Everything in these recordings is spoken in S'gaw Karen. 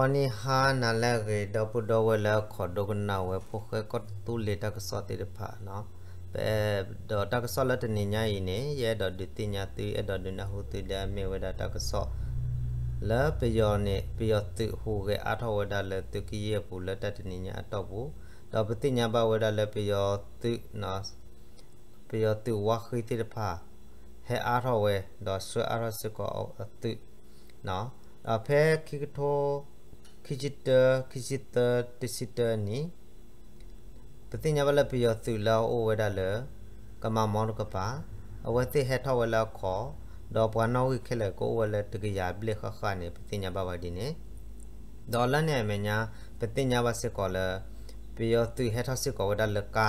အီၤနံၤဟါနၤလၢအဂ့ၤ ဒီပုၢ်ဒီဝဲၢ်လၢခိးဒိကနၣ်ဝဲဖိၣ်ဃဲကီၢ်သူလ့ၤတၢ်ကစီၣ်သ့ၣ်တဖၣ်, ပအဲၣ်ဒိးတၢ်ကစီၣ်လၢတနံၤညါအံၤန့ၣ် ယအဲၣ်ဒိးဒုးသ့ၣ်ညါသု အဲၣ်ဒိးဒုးနၢ်ဟူသုဒ်အမ့ၢ်ဝဲဒၣ်တၢ်ကစီၣ် လၢပယီၤန့ၣ် ပယီၤသုးဟူးဂဲၤအါထီၣ်ဝဲဒၣ်လၢသုးကယဲၢ်အပူၤလၢတၢ်တနံၤညါအတီၢ်ပူၤ, ဒီးပသ့ၣ်ညါဘၣ်ဝဲဒၣ်လၢပယီၤသုး ပယီၤသုးဝါဃံသ့ၣ်တဖၣ် ဟဲအါထီၣ်ဝဲ ဒီးဆှၢအါထီၣ်စ့ၢ်ကီးအသုး, ဒီးဖဲခံကထိ ခံဆံတၢ ခံဆံသၢ တဆံတၢနံၣ်, ပသ့ၣ်ညါဘၣ်လၢပယီၤသုးလၢအအိၣ်ဝဲဒၣ်လၢ ကမၤမီတကပၤ, အဝဲသ့ၣ်ဟဲထီၣ်ဝဲလၢအခီၣ်, ဒီးပှၤနီၣ်ဂံၢ်ခဲလၢာ်ကအိၣ်ဝဲလၢတကယၤဘျဲၣ်ဃၣ်ဃၣ်န့ၣ် ပသ့ၣ်ညါဘၣ်ဝဲဒ်န့ၣ် ဒီးလၢန့ၣ်အမဲာ်ညါ ပသ့ၣ်ညါဘၣ်စ့ၢ်ကီးလၢ ပယီၤသုးဟဲထီၣ်စ့ၢ်ကီးဝဲဒၣ်လၢကါ,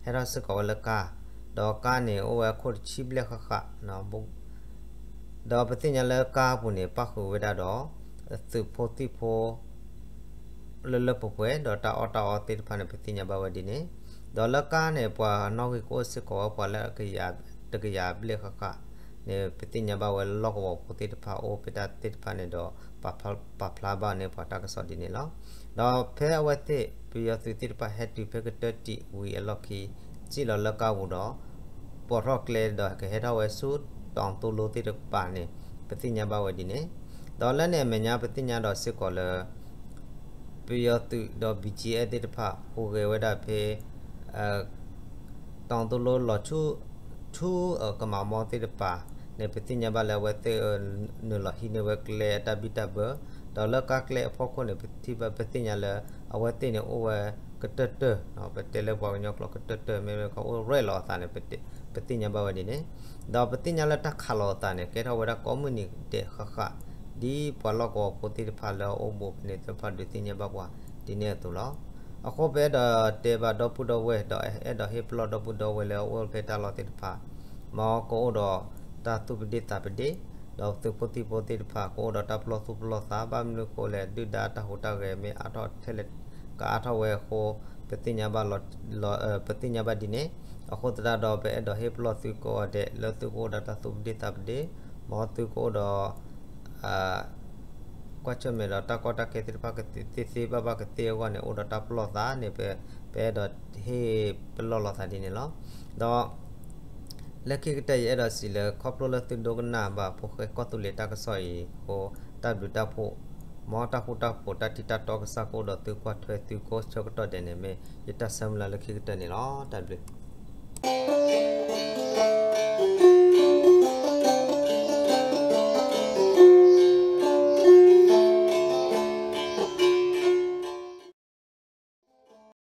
ဟဲထီၣ်စ့ၢ်ကီးဝဲလၢကါ, ဒီးကါန့ၣ်အိၣ်ဝဲအခိၣ်တဆံဘျဲၣ်ဃၣ်ဃၣ်, ဒီးပသ့ၣ်ညါလၢကါအပူၤန့ၣ် ပၣ်ဃုာ်ဝဲဒၣ်ဒီး သုးဖိသံၣ်ဖိ လၢလၢပှဲၤပှဲၤ ဒီးတၢ်အီၣ်တၢ်အီသ့ၣ်တဖၣ်န့ၣ် ပသ့ၣ်ညါဘၣ်ဝဲဒ်န့ၣ်, ဒီးလၢကါန့ၣ် ပှၤနီၣ်ဂံၢ်ကအိၣ်စ့ၢ်ကီးဝဲပှၤလၢ တကယၤဘျဲၣ်ဃၣ်ဃၣ်န့ၣ် ပသ့ၣ်ညါဘၣ်ဝဲလၢလီၢ်ကဝီၤဖိသ့ၣ်တဖၣ်အိၣ်ဖဲတၢ်သ့ၣ်တဖၣ်န့ၣ်ဒီး ပာ်ဖျါဘၣ်န့ၢ်ပှၤတၢ်ကစီၣ်ဒ်န့ၣ်လီၤ. ဒီးဖဲအဝဲသ့ၣ် ပယီၤသုးသ့ၣ်တဖၣ်ဟဲတုၤဖဲကတၢၢ်တံာ်ဝံၤအလီၢ်ခံ စံၣ်လီၤလၢကါပူၤဒီး ပိာ်ထီၣ်ကျဲဒီးကဟဲထီၣ်ဝဲဆူတီၤသိလိသ့ၣ်တဖၣ်န့ၣ် ပသ့ၣ်ညါဘၣ်ဝဲဒ်န့ၣ်, ဒီးလၢန့ၣ်အမဲာ်ညါ ပသ့ၣ်ညါဒီးစ့ၢ်ကီးလၢ ပယီၤသုးဒီး ဘီကၠံအဲၣ် သ့ၣ်တဖၣ် ဟူးဂဲၤဝဲဒၣ်ဖဲ တီၤသိလိလီၤဆူ ထူကမၤမီသ့ၣ်တဖၣ်န့ၣ် ပသ့ၣ်ညါဘၣ်လၢအဝဲသ့ၣ် နုာ်လီၤဟံးန့ၢ်ဝဲကျဲအတၢ်ဘံၣ်တၢ်ဘၢ, ဒီးလၢကါကျဲအဖီခိၣ်န့ၣ် ပထံၣ်ဘၣ် ပသ့ၣ်ညါလၢ အဝဲသ့ၣ်န့ၣ်အိၣ်ဝဲကတၢၢ်တၢၢ်, ပတဲလၢပှၤကညီကျိာ်ကတၢၢ်တၢၢ် မ့ၢ်ဝဲခီအိၣ်ရဲၣ်လီၤအသးန့ၣ် ပသ့ၣ်ညါဘၣ်ဝဲဒ်န့ၣ်, ဒီးပသ့ၣ်ညါလၢတၢ်ခးလီၤအသးန့ၣ် ကဲထီၣ်ဝဲဒၣ်ကိးမုၢ်နံၤဒဲးဃၣ်ဃၣ် ဒ်ပှၤလီၢ်ကဝီၤဖိသ့ၣ်တဖၣ်လၢအအိၣ်ဘူးဖဲန့ၣ်သ့ၣ်တဖၣ်ဒုးသ့ၣ်ညါဘၣ်ပှၤဒ်န့ၣ်အသိးလီၤ. အဃိပအဲၣ်ဒိးတဲဘၣ်ဒီပုၢ်ဒီဝဲၢ် ဒီးအဲၣ်ဒိးဟ့ၣ်ပလီၢ်ဒီပုၢ်ဒီဝဲၢ်လၢအအိၣ်ဖဲတၢ်လီၢ်သ့ၣ်တဖၣ်, မ်ကအိၣ်ဒီးတၢ်သူၣ်ပဒ့ၣ်သးပဒ့ၣ်, ဒီးသုးဖိသံၣ်ဖိသ့ၣ်တဖၣ် ကအိၣ်ဒီးတၢ်ပလီၢ်သူၣ်ပလီၢ်သး ဘၣ်မနုၤဃိလဲၣ် ဒုၣ်ဒါတၢ်ဟူးတၢ်ဂဲၤမ့ၢ်အါထီၣ်ထဲလဲၣ် ကအါထီၣ်ဝဲအဃိ ပသ့ၣ်ညါဘၣ်လီၤ ပသ့ၣ်ညါဘၣ်ဒ်န့ၣ်, အဃိသတးဒီး ပအဲၣ်ဒိးဟ့ၣ်ပလီၢ်သုကိးဂၤဒဲး လၢသုကအိၣ်ဒီးတၢ်သူၣ်ပဒ့ၣ်သးပဒ့ၣ်, မ်သုကအိၣ်ဒီး ကွၢ်ဆၢၣ်မဲာ်ဒီးတၢ်ကီတၢ်ခဲသ့ၣ်တဖၣ်ကသ့သ့ဘၣ်ဘၣ်ကသ့အဂီၢ်န့ၣ် အိၣ်ဒီးတၢ်ပလီၢ်သးန့ၣ် ပအဲၣ်ဒိးဟ့ၣ်ပလီၢ်လိာ်သးဒ်န့ၣ်လီၤ. ဒီး လၢခံကတၢၢ်ယအဲၣ်ဒိးစံးလၢ ခီဖျိလၢသုဒိကနၣ်ဘၣ်ဖိၣ်ဃဲကီၢ်သူလ့ၤတၢ်ကစီၣ်အံၤအဃိ တၢ်ဘျုးတၢ်ဖှိၣ်, မ်တၢ်ဃူတၢ်ဖိး တၢ်ထံၣ်တၢ်တီကစၢ်ကအိၣ်ဒီးသုကွၢ်ထွဲသုကိးဆၢကတီၢ်ဒဲးန့ၣ် မ့ၢ်ယတၢ်ဆၢမုၢ်လၢ်လၢခံကတၢၢ်န့ၣ်လီၤ. တၢ်ဘျုး